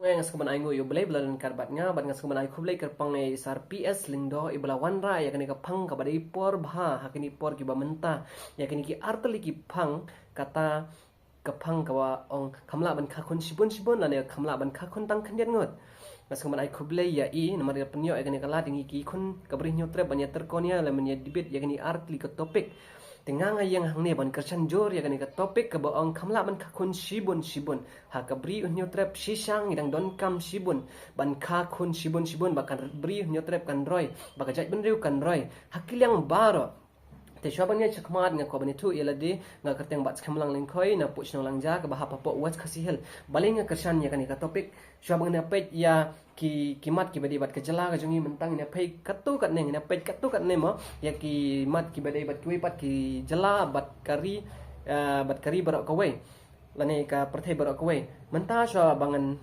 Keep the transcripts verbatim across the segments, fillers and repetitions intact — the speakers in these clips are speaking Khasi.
Nga sngewbha ban ai nguh ïa U Blei ba la don ryngkat bad nga, bad nga sngewbha ban ai khublei kyrpang ïa i Sir P S Lyngdoh, i ba la wanrah ïa kane ka phang kaba dei por bha ha kine por kiba mynta. Ïa kine ki artylli ki phang, kata ka phang kaba ong kham lah ban kha khun shibun shibun lane kham lah ban kha khun tang khyndiat ngut. Nga sngewbha ban ai khublei ïa i namar i la pynïoh ïa kane ka lad ïa ngi ki khun ka Bri Hynñiewtrep ban ïa tyrkhong ïa lane ban ïa debate ïa kane artylli ka topic. Te nga nga ïeng hangne ban kyrshan jur ïa kane ka topic kaba ong kham lah ban kha khun shibun shibun. Ha ka Bri Hynñiewtrep shisha ngi dang donkam shibun ban kha khun shibun shibun, ba ka Bri Hynñiewtrep kan roi, ba ka jaitbynriew kan roi ha ki liang baroh. Te shuwa ban ïaid shakhmat nga kwah ban ïathuh ïa lade, nga kyrteng Batskhem Langlyngkhoi, na pdeng shnong Langja kaba hap hapoh West Khasi Hills. Balei nga kyrshan ïa kane ka topic? Shuwa ban ïa peit ïa ki, ki mat kiba dei bad ka jylla ka jong ngi mynta, ngin ïa peit katto katne, ngin ïa peit katto katne mo ïa ki mat kiba dei bad kiwei pat ki jylla bad ka ri, eh, bad ka ri baroh kawei lane ka pyrthei baroh kawei. Mynta shuwa ba ngan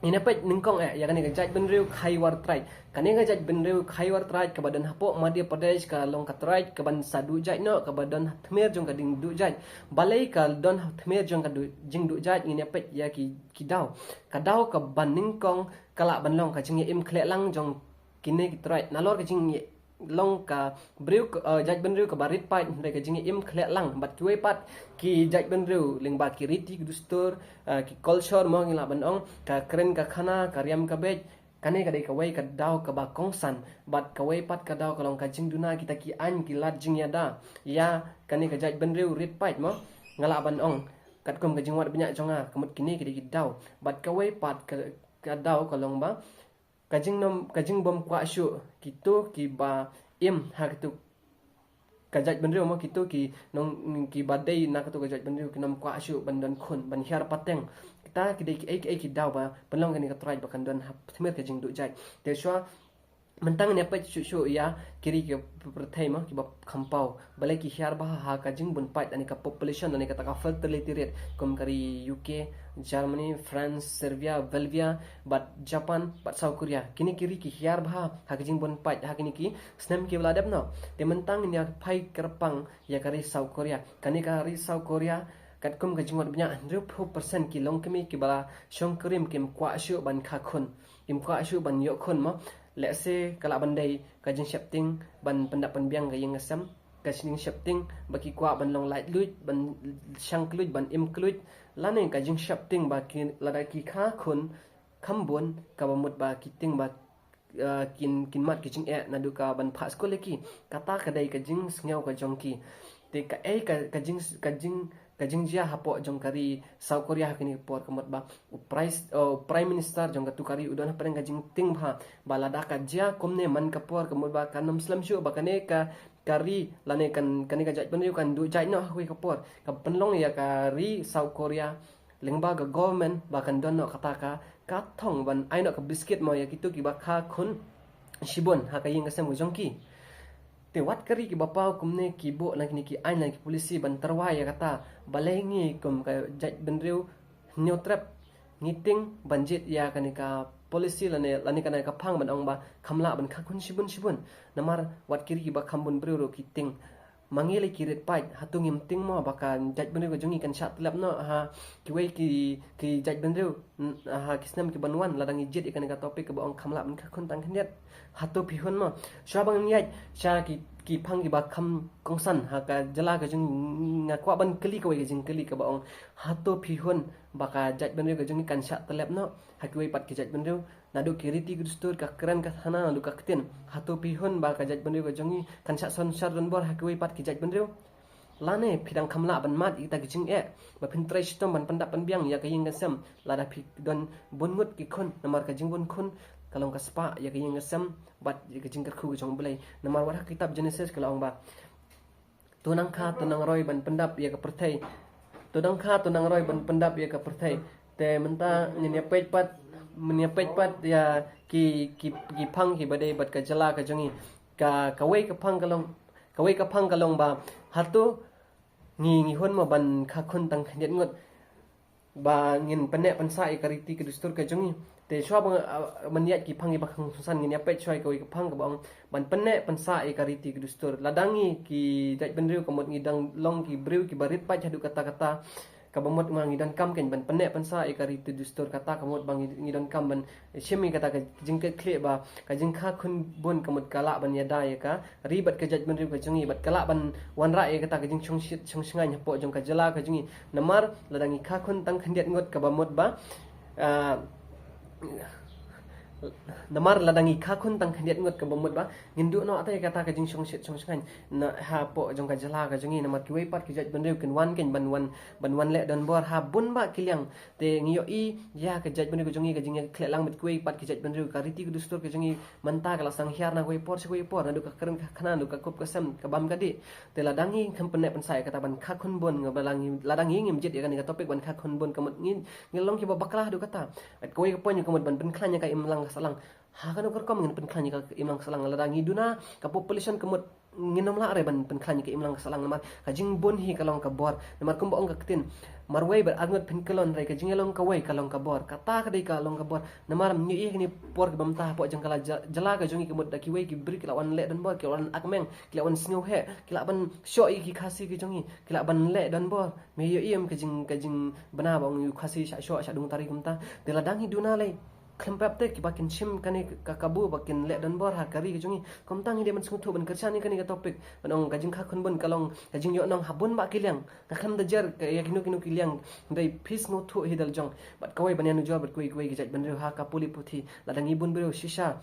ïa peit nyngkong eh ïa kane ka jaitbynriew Khaiwar Tribe. Kane ka jaitbynriew Khaiwar Tribe kaba don hapoh Madhya Pradesh ka long ka tribe kaban sa duh jait noh, kaba don ha thmer jong ka jingduh jait. Balei ka don ha thmer jong ka duh, jingduh jait, ngin ïa peit ïa ki, ki daw. Ka daw kaba nyngkong ka lah ban long ka jingïaim khleh lang jong kine ki tribe. Nalor ka jingïa long ka briew ka, eh, jaitbynriew kaba rit paid, hynrei ka jingïaim khleh lang bad kiwei pat ki jaitbynriew lyngba ki riti ki dustur, eh, ki culture mo ngi lah ban ong, ka kren ka khana, ka riam ka beit. Kane ka dei kawei ka daw kaba kongsan bad kawei pat ka daw ka long ka jingduna kita ki aiñ ki lad jingïada ïa kane ka jaitbynriew rit paid mo, nga lah ban ong. Katkum ka jingwad bniah jong nga, ka mut kine ki dei ki daw. Bad kawei pat ka, ka daw ka long ba ka jingnom, ka jingbym kwah shuh kito kiba im ha kito ka jaitbynriew mo, kito ki nong, kiba dei na kito ka jaitbynriew kim kwah shuh ban don khun, ban hiar pateng. Kita ki dei kiei kiei ki daw ba pynlong kane ka tribe ba kan don ha thmer ka jingduh jait. Te shuwa mynta ngin ïa peit shuh shuh ïa ki ri ki pyrthei mo kiba kham paw, balei ki hiar bha ha ka jingbun paid lane ka population lane kata ka fertility rate, kum ka ri U K, Germany, France, Serbia, Belvia, bad Japan, bad South Korea. Kine ki ri ki hiar bha ha ka jingbun paid ha kine ki snem kiba la dep noh. Te mynta ngin ïa phai kyrpang ïa ka ri South Korea. Kane ka ri South Korea, katkum ka jingwad bniah, hynriewphew percent ki longkmie kiba la shongkurim kim kwah shuh ban kha khun, kim kwah shuh ban ïoh khun mo. Lehse ka lah ban dei ka jingsheptieng ban pyndap pynbiang ka ïing ka sem, ka jingsheptieng ba ki kwah ban long laitluid, ban shang kluid, ban im kluid, lane ka jingsheptieng ba ki, lada ki kha khun kham bun, kaba mut ba ki tieng ba, eh, kin, kin mad ki jingeh naduh ka ban phah skul ïa ki. Kata ka dei ka jingsngew ka jong ki. Te kaei ka, ka jing, ka jing, ka jingjia hapoh jong ka ri South Korea ha kine ki por, ka mut ba u prais-, eh, u Prime Minister jong katu ka ri u don hapdeng ka jingtieng bha ba lada ka jia kumne man ka por, ka mut ba kan ym slem shuh ba kane ka, ka ri lane kan, kane ka jaitbynriew kan duh jait noh ha kawei ka por. Ka pynlong ïa ka ri South Korea lyngba ka government ba kan don noh kata ka, ka thong ban ai noh ka biscuit mo ïa kito kiba kha khun shibun ha ka ïing ka sem ka jong ki. Te wat ka ri kiba paw kumne ki buh na kine ki aiñ na ki policy ban tyrwa ïa kata. Balei ngi kum ka jaitbynriew Hynñiewtrep ngi tieng ban jied ïa kane ka policy lane, lane kane ka phang ban ong ba kham lah ban kha khun shibun shibun? Namar wat ki ri kiba kham bun briew ruh ki tieng. Ma ngi lei ki rit paid, hato ngim tieng mo ba ka jaitbynriew ka jong ngi kan shah tlep noh ha kiwei ki, ki jaitbynriew, n-, ha ki snem ki ban wan, lada ngi jied ïa kane ka topic kaba ong kham lah ban kha khun tang khyndiat? Hato phi hun mo? Shuwa ba ngan ïaid sha ki, ki phang kiba kham kongsan ha ka jylla ka jong ngi, nga kwah ban kylli kawei ka jingkylli kaba ong, hato phi hun ba ka jaitbynriew ka jong ngi kan shah tlep noh ha kiwei pat ki jaitbynriew? Naduh ki riti ki dustur, ka kren ka khana, naduh ka ktien. Hato phi hun ba ka jaitbynriew ka jong ngi kan shah synshar donbor ha kiwei pat ki jaitbynriew? Lane phi dang kham lah ban mad ïa kita ki jingeh ba phin trei shitom ban pyndap pynbiang ïa ka ïing ka sem lada phi don bun ngut ki khun? Namar ka jingbun khun ka long ka spah ïa ka ïing ka sem bad ïa ka jingkyrkhu ka jong U Blei. Namar wat ha ka kitab Genesis ka la ong ba, to nang kha, to nang roi ban pyndap ïa ka pyrthei. To nang kha, to nang roi ban pyndap ïa ka pyrthei. Te mynta ngin ïa peit pat, ngin ïa peit pat ïa ki, ki, ki phang kiba dei bad ka jylla ka jong ngi. Ka, kawei ka phang ka long, kawei ka phang ka long ba, hato ngi, ngi hun mo ban kha khun tang khyndiat ngut ba ngin pynneh pynsah ïa ka riti ka dustur ka jong ngi? Te shuwa ba nga, ah, ban ïaid ki phang kiba kongsan, ngin ïa peit shuwa ïa kawei ka phang kaba ong ban pynneh pynsah ïa ka riti ka dustur. Lada ngi ki jaitbynriew ka mut ngi dang long ki briew kiba rit paid haduh katta katta, kaba mut ma ngi donkam kein ban pynneh pynsah ïa ka riti dustur, kata ka mut ba ngi, ngi donkam ban shim ïa kata ka jingkitkhlieh ba ka jingkha khun bun ka mut ka lah ban ïada ïa ka ri bad ka jaitbynriew ka jong ngi, bad ka lah ban wanrah ïa kata ka jingshong shi-, shong shngaiñ hapoh jong ka jylla ka jong ngi. Namar lada ngi kha khun tang khyndiat ngut kaba mut ba, ah, namar lada ngi kha khun tang khyndiat ngut kaba mut ba ngin duh noh ïa kata ka jingshong shi-, shong shngaiñ na hapoh jong ka jylla ka jong ngi, namar kiwei pat ki jaitbynriew kin wan kein ban wan, ban wan leh donbor ha bun bah ki liang. Te ngi ïohi ïa ka jaitbynriew ka jong ngi ka jingïakhleh lang bad kiwei pat ki jaitbynriew, ka riti ka dustur ka jong ngi mynta ka la sdang hiar na kawei por sha kawei por, naduh ka kren ka khana, naduh ka kup ka sem, ka bam ka dih. Te lada ngi khlem pynneh pynsah ïa kata ban kha khun bun, nga ba la ngi, lada ngi ngim jied ïa kane ka topic ban kha khun bun, ka mut ngi, ngi long kiba bakla haduh katta. Bad kawei ka point ka mut ban pynkhlaiñ ïa ka imlang ka sahlang. Ha kano ka rukom ngin pynkhlaiñ ïa ka imlang ka sahlang lada ngi duna ka population ka mut ngin ym lah re ban pynkhlaiñ ïa ka imlang ka sahlang, namar ka jingbun hi ka long ka bor. Namar kumba ong ka ktien, marwei bad arngut phin kyllon, hynrei ka jingïalong kawei ka long ka bor. Kata ka dei ka long ka bor. Namar ngi ïohi ha kine por kiba mynta hapoh jong ka la ja-, jylla ka jong ngi ka mut da kiwei ki briew ki la wan leh donbor, ki la wan ak meng, ki la wan sngewheh, ki la ban shoh ïa ki Khasi ki jong ngi, ki la ban leh donbor. Me ïohi em ka jing, ka jingbna ba ong u Khasi shah shoh, shah dung tari kumta. Te lada ngi duna lei khlem pep te kiba kin shim kane ka kabu ba kin leh donbor ha ka ri ka jong ngi. Kumta ngi dei ban sngewthuh ban kyrshan ïa kane ka topic. Ban ong ka jingkha khun bun ka long ka jingïohnong ha bun bah ki liang. Nga khlem da jer ka ïa kino kino ki liang, hynrei phi sngewthuh hi da la jong. Bad kawei ban ïanujor bad kawei kawei ki jaitbynriew ha ka pule puthi. Lada ngi bun briew shisha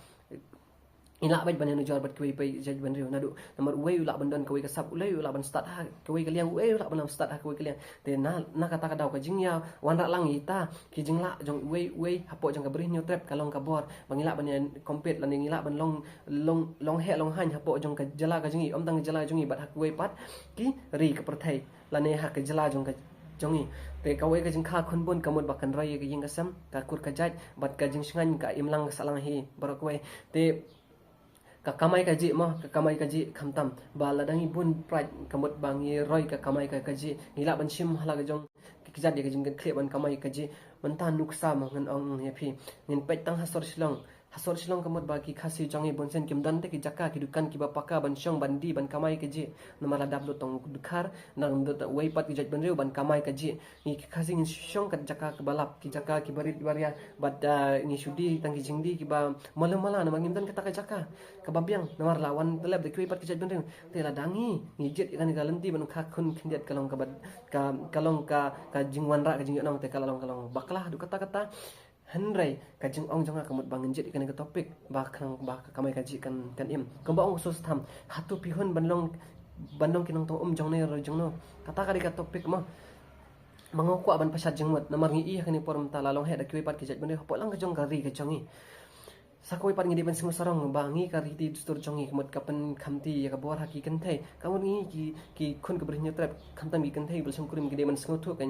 ngi lah beit ban ïanujor bad kiwei pat ki jaitbynriew naduh. Namar uwei u lah ban don kawei ka sap, uwei u lah ban stad ha kawei ka liang, uwei u lah ban stad ha kawei ka liang. Te na, na kata ka daw ka jingïawanrah lang ïa kita ki jinglah jong uwei uwei hapoh jong ka Bri Hynñiewtrep ka long ka bor ba ngi lah ban ïa compete lane ngi lah ban long, long, long heh long haiñ hapoh jong ka jylla ka jong ngi, ym tang ka jylla jong ngi bad ha kawei pat ki ri ka pyrthei lane ha ka jylla jong ka jong ngi. Te kawei ka jingkha khun bun ka mut ba kan roi ïa ka ïing ka sem, ka kur ka jait bad ka jingshngaiñ ka imlang ka sahlang hi baroh kawei. Te ka kamai kajih mo, ka kamai kajih khamtam. Ba lada ngi bun pride ka mut ba ngi roi ka kamai ka kajih, ngi lah ban shim ha la ka jong ki kjat ïa ka jingkitkhlieh ban kamai kajih. Mynta nuksa mo ngan ong ïa phi, ngin peit tang ha sor Shillong. Ha sor Shillong ka mut ba ki Khasi jong ngi bunsien kim don te ki jaka, ki dukan kiba paka ban shong ban die ban kamai kajih. Namar la dap lut tang u dkhar, nang lut tang uwei pat ki jaitbynriew ban kamai kajih. Ngi ki Khasi ngin shong kat jaka kaba lap, ki jaka kiba rit baria, bad, ah, ngi shu die tang ki jingdie kiba malu mala, namar ngim don kata ka jaka kaba biang, namar la wan tlep da kiwei pat ki jaitbynriew. Te lada ngi, ngi jied ïa kane ka lynti ban kha khun khyndiat ka long kaba, ka, ka long ka, ka jingwanrah ka jingïohnong, te ka la long ka long bakla haduh katta katta. Hynrei ka jingong jong nga ka mut ba ngin jied ïa kane ka topic ba khnang ba ka kamai kajih kan, kan im. Kumba ong u Soso Tham, hato phi hun ban long, ban long ki nongtong um jong ne re jong no. Kata ka dei ka topic mo. Ma nga kwah ban pashat jingmut namar ngi ïohi ha kane por mynta la long heh da kiwei pat ki jaitbynriew hapoh lang ka jong ka ri ka jong ngi. Sa kawei pat ngi dei ban sngewsarong ba ngi ka riti dustur jong ngi ka mut ka pynkhamti ïa ka bor ha ki kynthei. Ka mut ngi ki, ki khun ka Bri Hynñiewtrep khamtam ki kynthei ba la shongkurim ki dei ban sngewthuh ka,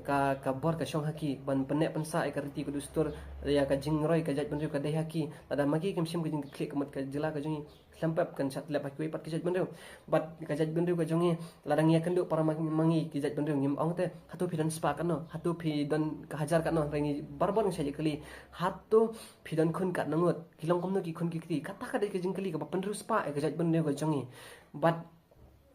ka, ka bor ka shong ha ki ban pynneh pynsah ïa ka riti ka dustur, ïa ka jingroi ka jaitbynriew ka dei ha ki. Lada ma ki kim shim ka jingkitkhlieh ka mut ka jylla ka jong ngi khlem pep kan shah tlep ha kiwei pat ki jaitbynriew. Bad ka jaitbynriew ka jong ngi, lada ngi ïakynduh para ma, ma ngi ki jaitbynriew ngim ong te, hato phi don spah katno, hato phi don ka hajar katno, hynrei ngi barabor ngi shah ïakylli, hato phi don khun katno ngut, ki long kumno ki khun ki kti. Kata ka dei ka jingkylli kaba pynriewspah ïa ka jaitbynriew ka jong ngi. Bad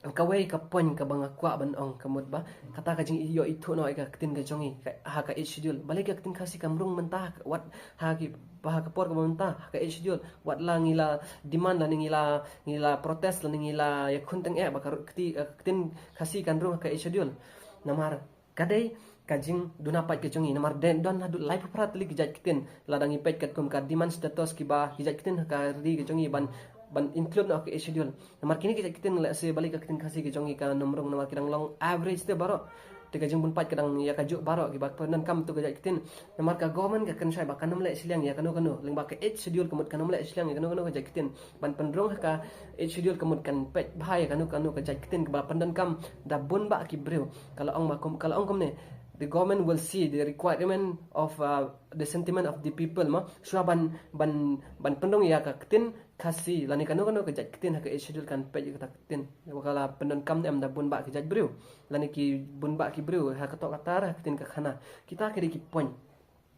kawei ka point kaba nga kwah ban ong ka mut ba kata ka jingïoh ithuh noh ïa ka ktien ka jong ngi ka, ha ka Eighth Schedule. Balei ka ktien Khasi kam rung mynta, wat ha ki, ba ha ka por kaba mynta ha ka Eighth Schedule, wat la ngi la demand lane ngi la, ngi la protest lane ngi la ïakhun tyngeh ba ka ru-, kti, ka ktien Khasi kan rung ha ka Eighth Schedule. Namar ka dei ka jingduna paid ka jong ngi, namar dei don haduh laiphew phra tylli ki jait ktien, lada ngi peit katkum ka demand status kiba ki jait ktien ha ka ri ka jong ngi ban, ban include noh ha ka Eighth Schedule. Namar kine ki jait ktien, lehse balei ka ktien Khasi ka jong ngi kan ym rung, namar ki dang long average te baroh. Te ka jingbun paid ka dang ïa kajuh baroh kiba pyndonkam tu ka jait ktien. Namar ka government ka kynshai ba kan ym leh shiliang ïa kano kano, lyngba ka Eighth Schedule ka mut kan ym leh shiliang ïa kano kano ka jait ktien. Ban pynrung ha ka Eighth Schedule ka mut kan peit bha ïa kano kano ka jait ktien kaba pyndonkam da bun bah ki briew. Ka la ong ma kum, ka la ong kumne, the government will see the requirement of, uh, the sentiment of the people mo. Shuwa ban, ban, ban pynrung ïa ka ktien Khasi lane kano kano ka jait ktien ha ka Eighth Schedule kan peit ïa kata ka ktien ba ka la pyndonkam ne em da bun bah ki jait briew lane ki bun bah ki briew ha kato ka tar ha ka ktien ka khana. Kita ki dei ki point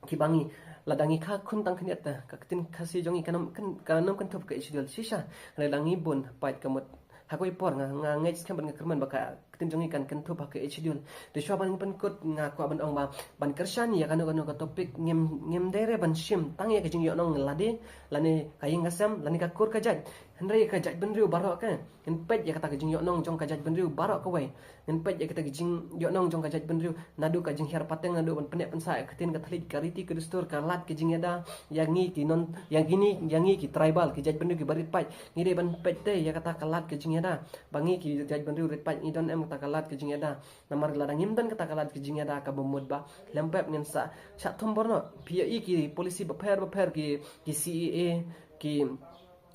kiba ngi, lada ngi kha khun tang khyndiat te, ka ktien Khasi jong ngi kan ym, kan, kan ym kynthup ha ka Eighth Schedule shisha. Lada ngi bun paid ka mut ha kawei por nga, nga ngeit skhem bad nga kyrmen ba ka Ktien jong ngi kan kynthup ha ka schedule. Te shuwa ban pynkut nga kwah ban ong ba ban kyrshan ïa kano kano ka topic ngim, ngim dei re ban shim tang ïa ka jingïohnong lade, lane ka ïing ka sem, lane ka kur ka jait. Hynrei ka jaitbynriew baroh ka, ngin peit ïa kata ka jingïohnong jong ka jaitbynriew baroh kawei. Ngin peit ïa kata ka jingïohnong jong ka jaitbynriew naduh ka jinghiar pateng, naduh ban pynneh pynsah ïa ka ktien ka thylliej, ka riti ka dustur, ka lad ka jingïada, ïa ngi ki non, ïa ngi, ïa ngi ki tribal, ki jaitbynriew kiba rit paid. Ngi dei ban peit te ïa kata ka lad ka jingïada ba ngi ki jaitbynriew rit paid ngi don em kata ka lad ka jingïada. Namar lada ngim don kata ka lad ka jingïada kaba mut ba lem pep ngin sa shah thombor noh. Phi ïohi ki policy bapher bapher, ki, ki C A A, ki,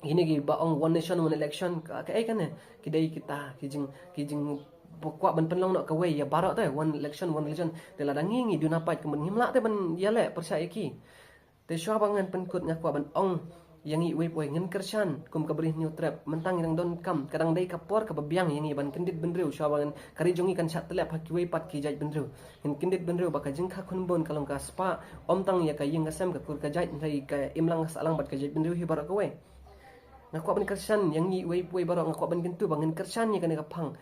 kine kiba ong one nation one election, ka, kaei kane? Ki dei kita ki jing, ki jing, ba kwah ban pynlong noh kawei ïa baroh te, one election one religion. Te lada ngi, ngi duna paid ka mut ngim lah te ban ïaleh pyrshah ïa ki. Te shuwa ba ngan pynkut nga kwah ban ong ïa ngi uwei pa uwei, ngin kyrshan kum ka Bri Hynñiewtrep, mynta ngi dang donkam, ka dang dei ka por kaba biang ïa ngi ban kyndit bynriew. Shuwa ba ngan, ka ri jong ngi kan shah tyllep ha kiwei pat ki jaitbynriew. Ngin kyndit bynriew ba ka jingkha khunbun ka long ka spah, ym tang ïa ka ïing ka sem, ka kur ka jait, hynrei ka imlang ka sahlang bad ka jaitbynriew hi baroh kawei. Nga kwah ban kyrshan ïa ngi uwei pa uwei baroh, nga kwah ban kyntu ba ngin kyrshan ïa kane ka phang.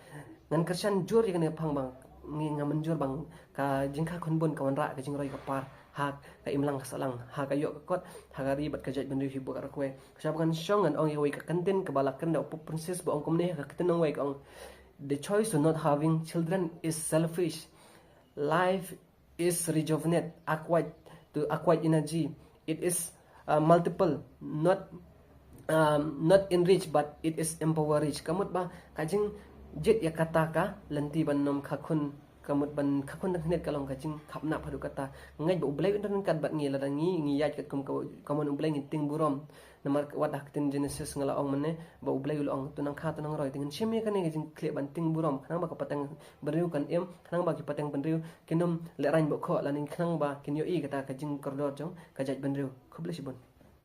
Ngan kyrshan jur ïa kane ka phang ba ngi, nga mynjur ba ka jingkha khunbun ka wanrah ka jingroi ka par ha ka imlang ka sahlang, ha ka ïoh ka kot, ha ka ri bad ka jaitbynriew hi baroh kawei. Shuwa ba ngan shong ngan ong ïa kawei ka kyntien kaba la kren da u Pope Francis ba ong kumne ha ka ktien nongwei, ka ong: "The choice of not having children is selfish. Life is rejuvenate, acquired to acquired energy. It is, uh, multiple, not, um, not enrich, but it is empower rich." Ka mut ba ka jingjied ïa kata ka lynti ban ym kha khun, ka mut ban kha khun dang khyndiat ka long ka jingkhapnap haduh katta. Ngeit ba U Blei un don ryngkat bad ngi lada ngi, ngi ïaid katkum ka, ka mon U Blei, ngi tieng burom. Namar wat ha ka ktien Genesis nga la ong mynne ba U Blei u la ong, "To nang kha, to nang roi." Te ngin shim ïa kane ka jingkhleh ban tieng burom, khnang ba ka pateng bynriew kan im, khnang ba ki pateng bynriew kin ym lehraiñ bok khoh, lane khnang ba kin ïohi kata ka jingkordor jong ka jaitbynriew. Khublei shibun.